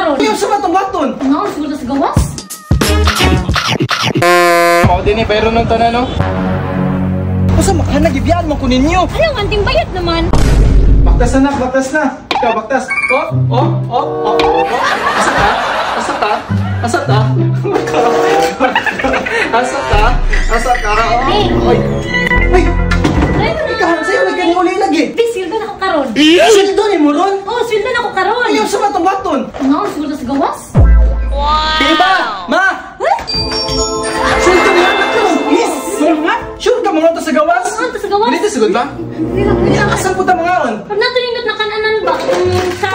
karon. Ayaw sa matong baton. Ano, siguro sa gawas? Mao din ni bayro nung tanan no. Usa makana gibiyaan man ko ninyo. Ano, anting bayad naman. Baktas na, baktas na. Ikaw baktas. Oh, oh, oh, oh, oh. Asa ka? Asa ka? Asa ka? Asa ka? Asa ka? Oh. Ay. Ay. Ikaw sa'yo lagi ni uli lagi. Sweldo na ako karon. Sweldo ni mo ron? Oh, sweldo na ako karon. Ayaw sa matong baton. Ano, siguro sa gawas? Wow. Diba? Ma! Sweldo niya na karon. Yes. Sure ka mga sa gawas? Mga sa gawas? Dito sigod ba? Asan po ta mga on? Pag nato nindot na kananan ba? Sa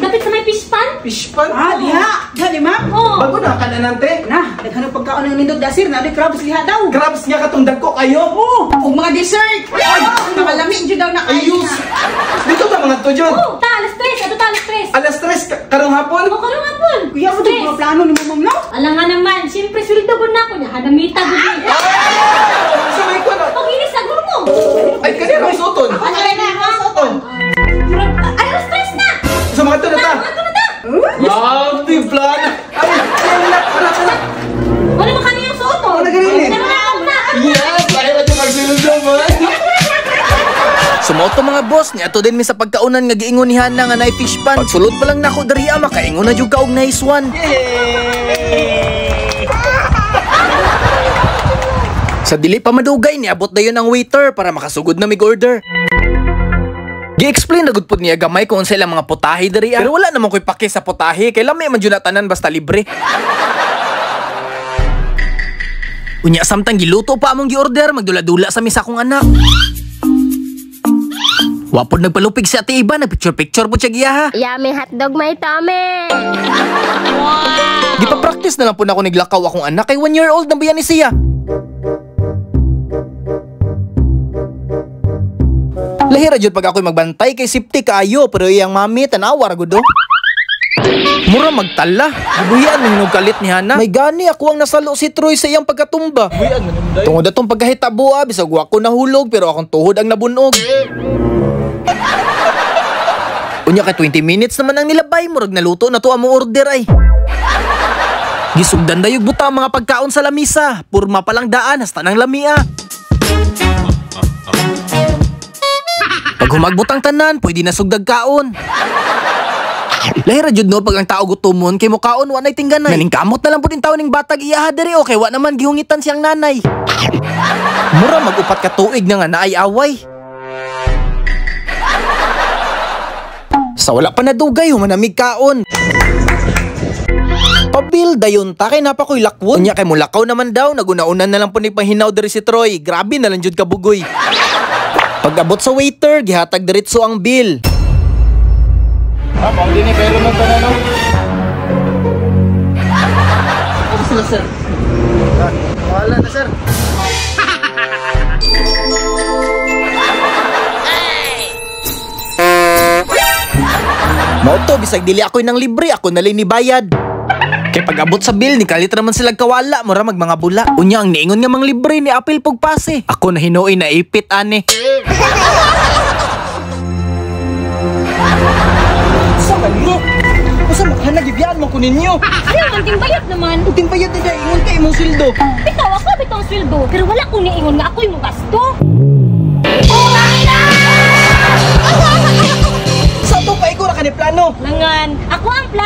dapit sa may fish pan? Fish pan? Ah, diha. Diha ni ma'am. Oo. Bago na kananan te. Na, daghan og pagkaon ng nindot dasir na di crabs diha daw. Crabs nga katong dagko kayo. Oo, ug mga dessert. Ay, nakalami jud daw na kayo. Ayos. Dito ta mga to jud. Oo, ta alas 3, ato ta alas 3. Alas 3 karong hapon. Oo, karong hapon. Kuya mo jud mga plano ni ma'am no? Ala nga naman, siyempre sweldo gud na ako nya, hanamita gud ni. Sa may kuno. Pag inis agro mo. Ay kani ra suoton. Ano na ako suoton? Ay, alas 3 na. Sa mga to na ta. Mga to na ta. Grabe plan. Ay, anak, anak, anak. Wala man kaniyang suoton. Wala ganun eh. Yes, ayaw na magsildo mo. Sumoto mga boss, niadto din mi sa pagkaunan nga giingon ni Hana nga naay fish pan. Pagsulod pa lang nako diri ah, makaingon na jud ka og nice one. Sa dili pa madugay niabot dayon ang waiter para makasugod na mig order. Gi-explain na gud pud niya gamay kung unsa ilang mga putahe diri ah. Pero wala naman koy pake sa putahe kay lami man jud na tanan basta libre. Unya samtang giluto pa among gi-order, magdula-dula sa misa akong anak. Wapod nagpalupig si Ate Iba, nagpicture-picture po siya giyaha. Yummy hotdog my tummy. Wow. Gipa-practice na lang po na ako naglakaw akong anak kay 1 year old na bayan ni siya. Lahira jud pag ako'y magbantay kay safety kaayo pero iyang mami tanawa ra gud oh. Mura magtala. Gibuhian man hinog kalit ni Hana. May gani ako ang nasalo si Troy sa iyang pagkatumba. Tungod atong pagkahitabo ah, bisag wa ko nahulog pero akong tuhod ang nabunog. Unya kay 20 minutes naman ang nilabay, murag naluto na to among order ay. Gisugdan dayog buta ang mga pagkaon sa lamisa. Purma pa lang daan hasta nang lamia. Pag humagbutang tanan, pwede na sugdag kaon. Lahira jud no pag ang tao gutomon kay mukaon wa nay tingganay. Naningkamot na lang pud in taon ning batag iyaha diri o kay wa naman gihungitan siyang nanay. Mura mag-upat ka tuig na nga naay away. Sa wala pa nadugay humanamig kaon. Pabil dayon ta kay napakoy lakwon. Unya kay mulakaw naman daw naguna-una na lang pud ni pahinaw diri si Troy. Grabe na lang jud kabugoy. Pag-abot sa waiter gihatag diretso ang bill. Ah, mao din ni bayro nung tanan no. Sila sir. Wala na sir. Mao to bisag dili ako'y nang libre, ako na lang ni bayad. Kay pag-abot sa bill ni kalit raman sila kawala, mura mag mga bula. Unya ang niingon nga mang libre ni apil pug pase. Ako na hinuoy na ipit ani. Sa man mo? Usa man nagibiyaan man ko ninyo. Ano, anting bayad naman. Anting bayad na ingon kay imong sweldo. Bitaw ako bitaw ang sweldo, pero wala ko niingon nga ako'y mogasto. Sa to pa ikaw ra kani plano. Langan, ako ang plano.